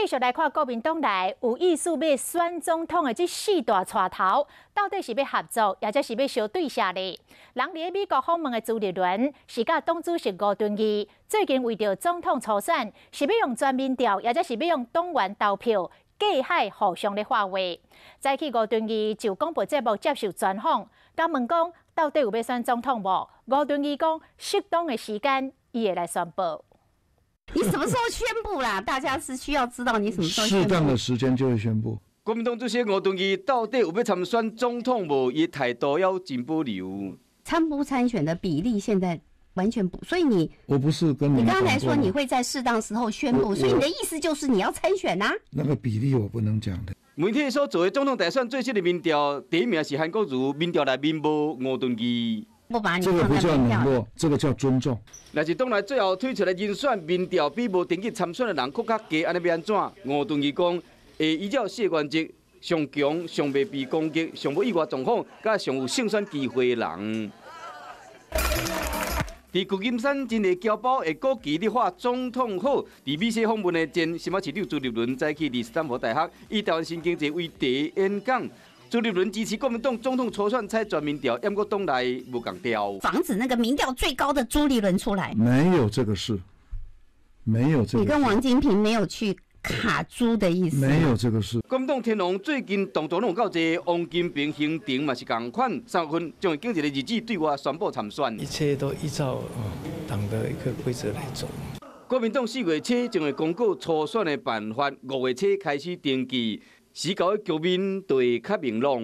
續來看國民黨內有意思欲選總統的這四大帶頭，到底是欲合作，抑者是欲相對射咧？人佇美國訪問的朱立倫，是佮黨主席吳敦義，最近為著總統初選，是欲用全民調，抑者是欲用黨員投票，隔海互相咧喊話。早起吳敦義就廣播節目接受專訪，共問講到底有欲選總統無？吳敦義講適當的時間，伊會來宣布。你什麼時候宣布啦？大家是需要知道你什麼時候。適當的時間就會宣布。國民黨主席吳敦義到底有欲參選總統無？伊態度猶真保留。參不參選的比例現在完全不，所以你我不是跟你剛才說你會在適當時候宣布，所以你的意思就是你要參選啊？那個比例我不能講的。媒體所做的總統大選最新的民調，第一名是韓國瑜，民調內面無吳敦義。不把你這個不叫冷落，這個叫尊重。若是黨內最後推出來人選民調比無登記參選的人閣較低，按呢欲按怎？吳敦義講會依照四個原則：上強、上袂被攻擊、上無意外狀況，佮上有勝選機會的人。佇舊金山，真濟僑胞會鼓旗咧喊總統好。佇美西訪問的前新北市長朱立倫早起佇斯坦福大學，以台灣新經濟為題演講。朱立倫支持國民黨總統初選採全民調，毋過黨內無仝調。防止那個民調最高的朱立倫出來。沒有這個事，沒有這個。你跟王金平沒有去卡朱的意思。沒有這個事。國民黨天王最近動作攏有夠濟，王金平行程嘛是仝款，3月份將會揀一個日子對外宣布參選。一切都依照黨的一個規則來走。國民黨4月初將會公告初選的辦法，5月初開始登記。時局的局面就會較明朗。